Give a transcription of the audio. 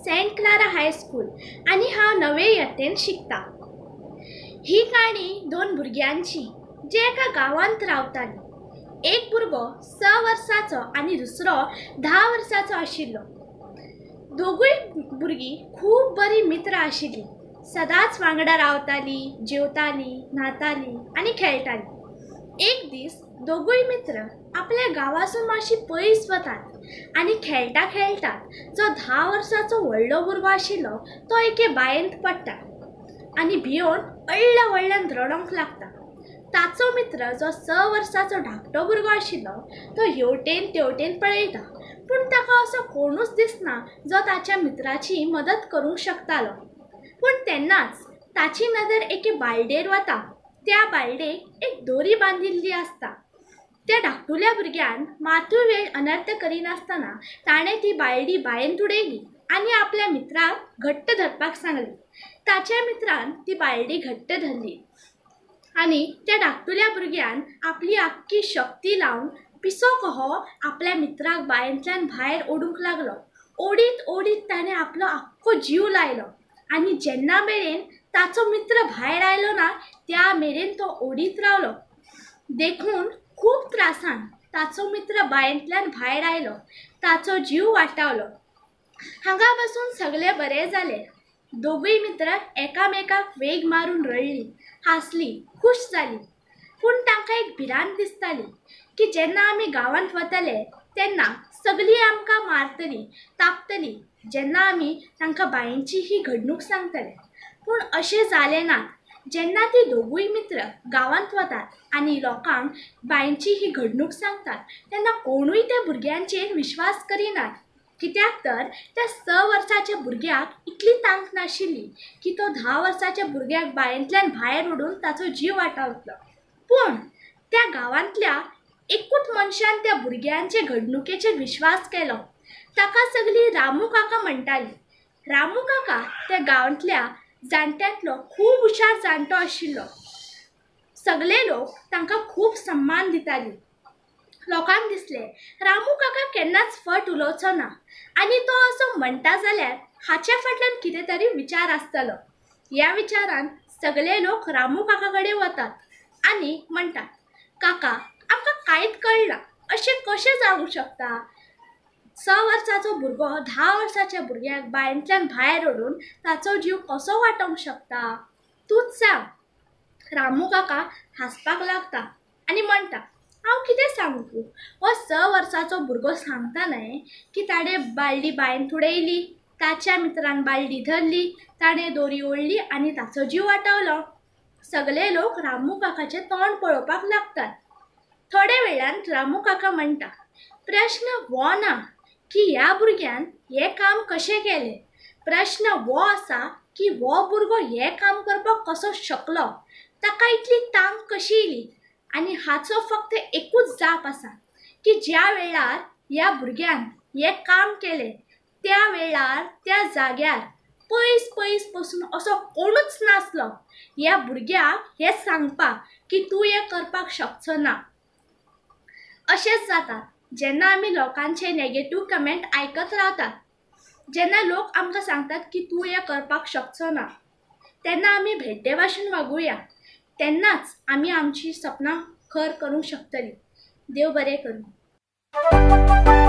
Saint Clara high school आनी हांव नवे यत्तेन शिकता। ही काणी दोन भुरग्यांची जे एका गांवांत रावताली। एक भुरगो 6 वर्सांचो आनी दुसरो 10 वर्सांचो आशिल्लो। दोगूय भुरगीं खूब बरी मित्र आशिल्ली। सदांच वांगडा रावताली, जेवताली, न्हाताली आनी खेळटाली। एक दीस दोगूय मित्र आपल्या गांवासून मातशी पयस वतात आनी खेळटा खेळटा जो 10 वर्सांचो व्हडलो भुरगो आशिल्लो तो एके बांयंत पडटा आनी भियोन व्हडल्या व्हडल्यान रडोंक लागता। ताचो मित्र जो 6 वर्सांचो धाकटो भुरगो आशिल्लो तो हेवटेन तेवटेन पळयता, पूण ताका असो कोणूच दिसना जो ताच्या मित्राची मदत करूंक शकतालो। पूण तेन्नाच ताची नदर एके बालडेर वता। त्या बालडेक एक दोरी बांदिल्ली आसता। त्या धाकटुल्या भुरग्यान मातूय वेळ अनर्थ करिनासतना ताणें ती बालडी बांयंत उडयली आनी आपल्या मित्राक घट्ट धरपाक सांगली। ताच्या मित्रान ती बालडी घट्ट धरली आनी त्या धाकटुल्या भुरग्यान आपली आख्खी शक्ती लावन पिसो कहो आपल्या मित्राक बांयंतल्यान भायर ओडूंक लागलो। ओडीत ओडीत ताणें आपलो आख्खो जीव लायलो आनी जेन्ना मेरेन ताचो मित्र भायर आयलो ना त्या मेरेन तो ओडीत रावलो। देखून खूब त्रासान ताचो मित्र बांयंतल्यान भायर आयलो, ताचो जीव वाटावलो। हांगा बसून सगळे बरे जाले। दोगूय मित्र एकामेकाक वेग मारून रडली, हांसली, खूश जाली। पूण तांकां एक भिरांत दिसताली की जेन्ना आमी गांवांत वतले तेन्ना सगळीं आमकां मारतली, तापतली जेन्ना आमी तांकां बांयची ही घडणूक सांगतले। पूण अशें जालें ना। जेन्ना ती दोगूय मित्र गांवांत वतात आनी लोकांक बांयची ही घडणूक सांगतात तेन्ना कोणूय त्या भुरग्यांचेर विश्वास करिनात। कित्याक तर त्या 6 वर्साच्या भुरग्याक इतली तांक नाशिल्ली की तो 10 वर्साच्या भुरग्याक बांयंतल्यान भायर ओडून ताचो जीव वाटावतलो। पूण त्या गांवांतल्या एकूच मनशान त्या भुरग्यांचे घडणुकेचेर विश्वास केलो। ताका सगळीं रामू काका म्हणटाली। रामू काका त्या गांवांतल्या जाणट्यांतलो खूब हुशार जाणटो आशिल्लो। सगळे लोक तांकां खूब सम्मान दिताली। लोकांक दिसलें रामू काका केन्नाच फट उलोवचो ना आनी तो असो म्हणटा जाल्यार हाच्या फाटल्यान कितें तरी विचार आसतलो। ह्या विचारान सगळे लोक रामू काका कडेन वतात आनी म्हणटात, काका आमकां कांयच कळना, अशें कशें जावंक शकता? 6 वर्सांचो भुरगो 10 वर्साच्या भुरग्याक बांयंतल्यान भायर ओडून ताचो जीव कसो वाटोवंक शकता? तूंच सांग। रामू काका हांसपाक लागता आनी म्हणटा, हांव कितें सांगू? हो 6 वर्सांचो भुरगो सांगता न्हय की ताणें बालडी बांयंत उडयली, ताच्या मित्रान बालडी धरली, ताणें दोरी ओडली आनी ताचो जीव वाटावलो। सगळे लोक रामू काकाचें तोंड पळोवपाक लागतात। थोड्या वेळान रामू काका म्हणटा, प्रश्न हो ना की ह्या भुरग्यान हें काम कशें केलें, प्रश्न हो आसा की हो भुरगो हें काम करपाक कसो शकलो, ताका इतली तांक कशी येयली? आनी हाचो फक्त एकूच जाप आसा की ज्या वेळार ह्या भुरग्यान हें काम केलें त्या वेळार त्या जाग्यार पयस पयस पसून असो कोणूच नासलो ह्या भुरग्याक हें सांगपाक की तूं हें करपाक शकचो ना। अशेंच जाता जेन्ना आमी लोकांचे नेगेटीव कमेंट आयकत रावतात, जेन्ना लोक आमकां सांगतात की तूं हें करपाक शकचो ना, तेन्ना आमी भेड्डे भाशेन वागुया, तेन्नाच आमी आमची सपनां खर करूंक शकतली। देव बरें करूं।